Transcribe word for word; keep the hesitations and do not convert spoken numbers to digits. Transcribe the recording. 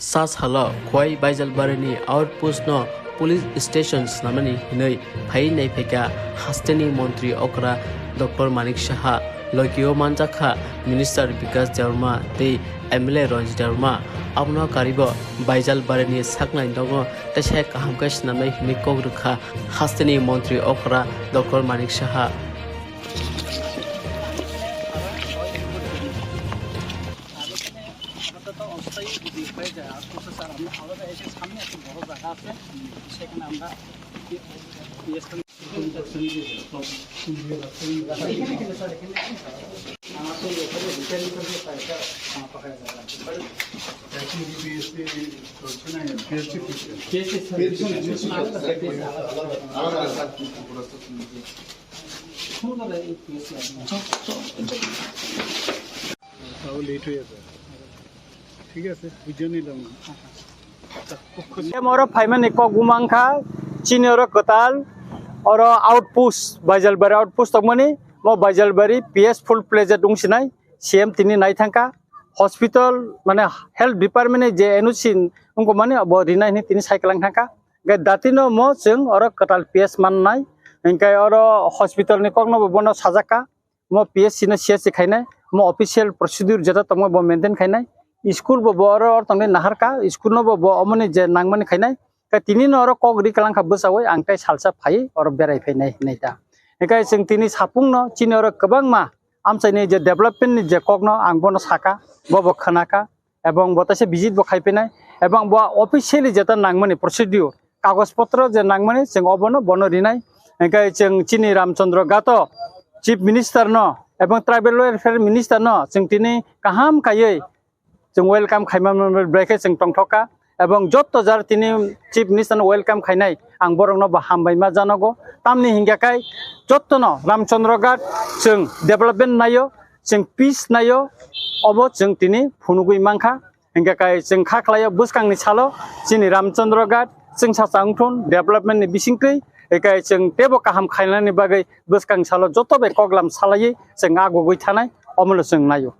Sa salo Khowai Baijalbarini outpost no police station swnamnani hinwi phaiwi naiphaikha hasteni montri okra Doctor Manik Saha, logio manjakha Minister Bikas Debbarma tei M L A Ranjit Debbarma. Abono karibo Baijalbarini saknai nogo teisa kaham khe swnamnai hinwi kok rwkha hasteni montri okra Doctor Manik Saha. আপাতত অস্থায়ী যদি হয়ে যায়, আর প্রসেস আর আমরা আলাদা এসে সামনে একটা বড় জায়গা আছে, সেখানে আমরা তাও লেট হয়ে যাবে। ঠিক আছে, বুঝে নিলাম। Em oro phaimani kok bumang kha, chini oro kwtal, oro outpost, Baijalbari outpost tongmani, mo Baijalbari P S full fledged wng sinai, C M tini nai thangkha, hospital, mane health department ni je N O C wngkha mani bo rinai hinwi tini sai kwlang thangkha, hingkhe datino mo chwng oro kwtal P S mannai, hingkhe oro hospital ni kokno bo bono sajakha. Mo P S C no C S C khainai, mo official procedure jeta tongma bo maintain khainai. School bo, bo oro, oro tongwi naharkha, school no bo, bo omoni je nangmani khainai. Khe tini no oro kok ri kwlang kha bwsawui, ang tei salsa phai oro berai phainai hinwi ta. Hingkhe chwng tini sapung no chini oro kwbangma amchaini je development ni je kok no ang bono sakha, bo bo khwnakha. Ebong bo teisa visit bo khai phainai, ebong bo officially jeta nangmani procedure, kagoj potro je nangmani chwng obono bono rinai. Hingkhe chwng chini Ramchandra Ghat o Chief Minister no ebong Tribal Welfare Minister no chwng tini kaham khaiwi chwng welcome khaima belai khe chwng tongthok kha, ebong jotto jar tini Chief Minister no welcome khainai ang borok no bo hambai ma janogo, tamni hingkha khai jotto no Ramchandra Ghat chwng development naio, chwng peace naio, obo chwng tini phunugwi mankha. Hingkhe kai chwng kha khlaio bwskangni salo chini Ramchandra Ghat chwngsacha wngthun development ni bisingtwi, hingkhe chwng teibo kaham khainani bagwi bwskang salo joto bai koklam salaiwi chwng agugwi thanai, omono chwng naio.